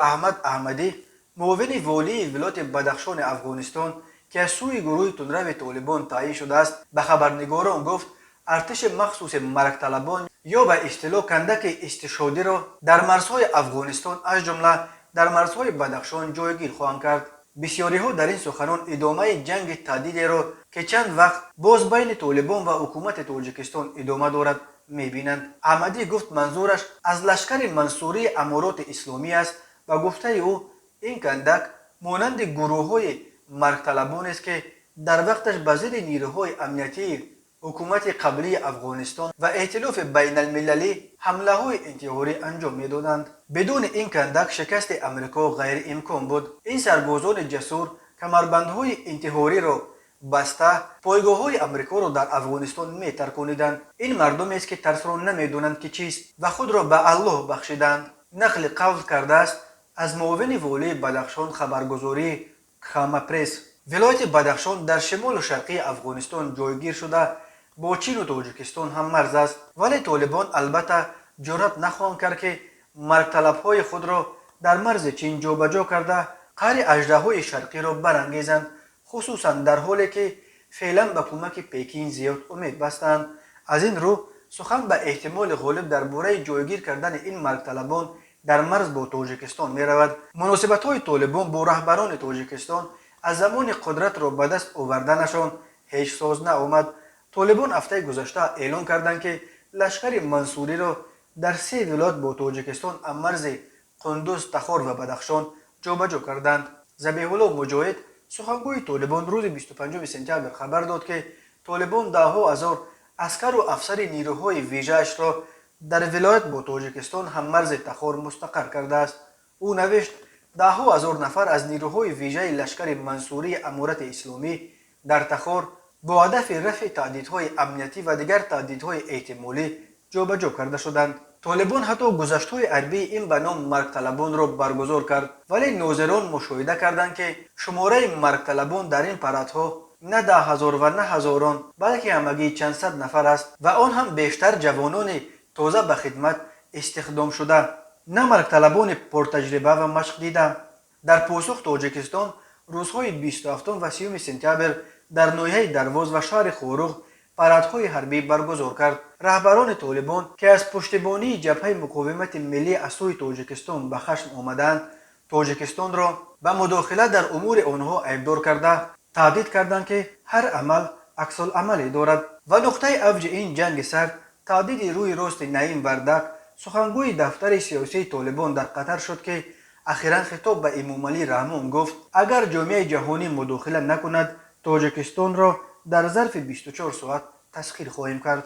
Аҳмад Аҳмадӣ, муовини волии вилояти Бадахшони Афғонистон, ки аз сӯи гурӯҳи тундрави Толибон таъйин шудааст, ба хабарнигорон гуфт, артиши махсуси маргталабон ё ба истилоҳ кандаки истишҳодиро дар марзҳои Афғонистон, аз ҷумла дар марзҳои Бадахшон ҷойгир хоҳанд кард. Бисёриҳо дар ин суханон идомаи ҷанги таҳдидеро, ки чанд вақт боз байни Толибон ва ҳукумати Тоҷикистон идома дорад, мебинанд. Аҳмадӣ гуфт, манзураш аз лашкари Мансурии Амороти Исломӣ аст. Ба гуфтаи ӯ, ин кандак монанди гурӯҳҳои маргталабонест, ки дар вақташ ба зидди нирӯҳои амниятии ҳукумати қаблии Афғонистон ва эътилофи байналмилалӣ ҳамлаҳои интиҳорӣ анҷом медоданд. Бидуни ин кандак шикасти Амрико ғайриимкон буд. Ин сарбозони ҷасур камарбандҳои интиҳориро баста, пойгоҳҳои Амрикоро дар Афғонистон метаркониданд. Ин мардумест, ки тарсро намедонанд, ки чист, ва худро ба Аллоҳ бахшиданд, нақли қавл кардааст аз муовини волии Бадахшон хабаргузории Кхамапресс. Вилояти Бадахшон дар шимолу шарқии Афғонистон ҷойгир шуда, бо Чину Тоҷикистон ҳам марз аст. Вале Толибон албатта ҷуръат нахоҳанд кард, ки маргталабҳои худро дар марзи Чин ҷобаҷо карда, қаҳри аждаҳои шарқиро барангезанд, хусусан дар ҳоле ки феълан ба кӯмаки Пекин зиёд умед бастанд. Аз ин рӯ, сухан ба эҳтимоли ғолиб дар бораи ҷойгир кардани ин маргталабон дар марз бо Тоҷикистон меравад. Муносибатҳои Толибон бо раҳбарони Тоҷикистон аз замони қудратро ба даст оварданашон ҳеҷ соз наомад. Толибон ҳафтаи гузашта эълон карданд, ки лашкари Мансуриро дар се вилоят бо Тоҷикистон ҳаммарзи Қундуз, Тахор ва Бадахшон ҷобаҷо карданд. Забиҳулло Муҷоҳид, сухангӯи Толибон, рӯзи 25 сентябр хабар дод, ки Толибон даҳҳо ҳазор аскару афсари нирӯҳои вижаашро дар вилоят бо Тоҷикистон ҳаммарзи Тахор мустақар кардааст. Ӯ навишт: даҳҳо ҳазор нафар аз нирӯҳои вижаи лашкари Мансурии Аморати Исломӣ дар Тахор бо ҳадафи рафъи таҳдидҳои амниятӣ ва дигар таҳдидҳои эҳтимолӣ ҷобаҷо карда шуданд. Толибон ҳатто гузаштҳои ҳарбии ин ба ном маргталабонро баргузор кард, вале нозирон мушоҳида карданд, ки шумораи маргталабон дар ин парадҳо на 10 000 ва на ҳазорон, балки ҳамагӣ чандсад нафар аст ва он ҳам бештар ҷавонони тоза ба хидмат истихдомшуда, на маргталабони пуртаҷриба ва машқдида. Дар посух, Тоҷикистон рӯзҳои 27 ва 30 сентябр дар ноҳияи Дарвоз ва шаҳри Хоруғ парадҳои ҳарбӣ баргузор кард. Раҳбарони Толибон, ки аз пуштибонии Ҷабҳаи муқовимати миллӣ аз сӯи Тоҷикистон ба хашм омадаанд, Тоҷикистонро ба мудохила дар умури онҳо айбдор карда, таҳдид карданд, ки ҳар амал аксуламале дорад. Ва нуқтаи авҷи ин ҷанги сард таҳдиди рӯи рости Наим Вардак, сухангӯи дафтари сиёсии Толибон дар Қатар шуд, ки ахиран хитоб ба Эмомалӣ Раҳмон гуфт, агар ҷомеаи ҷаҳонӣ мудохила накунад, Тоҷикистонро дар зарфи 24 соат тасхир хоҳем кард.